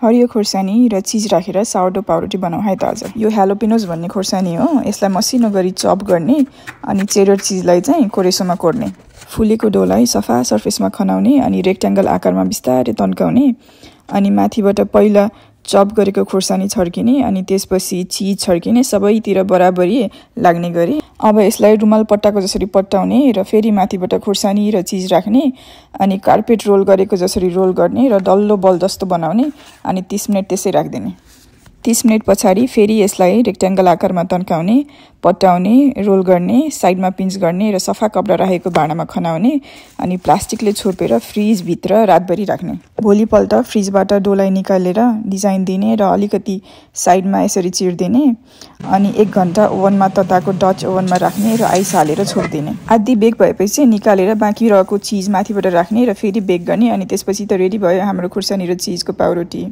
हरियो खोर्सानी र चीज राखेर साउरडो पाउरोटी बनाऊ है त आज। यो ह्यालोपिनोज भन्ने खोर्सानी हो। यसलाई मसिनो गरी चप गर्ने अनि चेडर चीजलाई चाहिँ कोरेसोमा कोर्ने। फुलेको डोलाई सफा सर्फेसमा खनाउने अनि रेक्ट्याङ्गल आकारमा बिस्तारै तन्काउने अनि माथिबाट पहिला चप गरेको खोर्सानी छर्किने अनि त्यसपछि चीज छर्किने, सबैतिर बराबरी लाग्ने गरी। अब यसलाई रुमाल पट्टाको जसरी पट्टाउने र फेरि माथिबाट खोर्सानी र चीज राख्ने अनि कार्पेट रोल गरेको जसरी रोल गर्ने र डल्लो बल जस्तो बनाउने अनि 30 मिनेट त्यसै राख्दिने। 30 मिनेट पछाडि फेरि यसलाई रेक्ट्याङ्गल आकारमा तन्काउने, पट्टाउने, रोल गर्ने, साइडमा पिन्च गर्ने र सफा कपडा राखेको भाँडामा खनाउने अनि प्लास्टिकले छोपेर फ्रिजभित्र रातभरि राख्ने। भोलिपल्ट फ्रिजबाट डोलाई निकालेर डिजाइन दिने र अलिकति साइडमा यसरी चिर्दिने अनि 1 घण्टा ओभनमा तताको डच ओभनमा राख्ने र आइस हालेर छोडिदिने। आधी बेक भएपछि निकालेर बाँकी रहेको चीज माथिबाट राख्ने र फेरि बेक गर्ने अनि त्यसपछि त रेडी भयो हाम्रो खुर्सानी र चीजको पाउरोटी।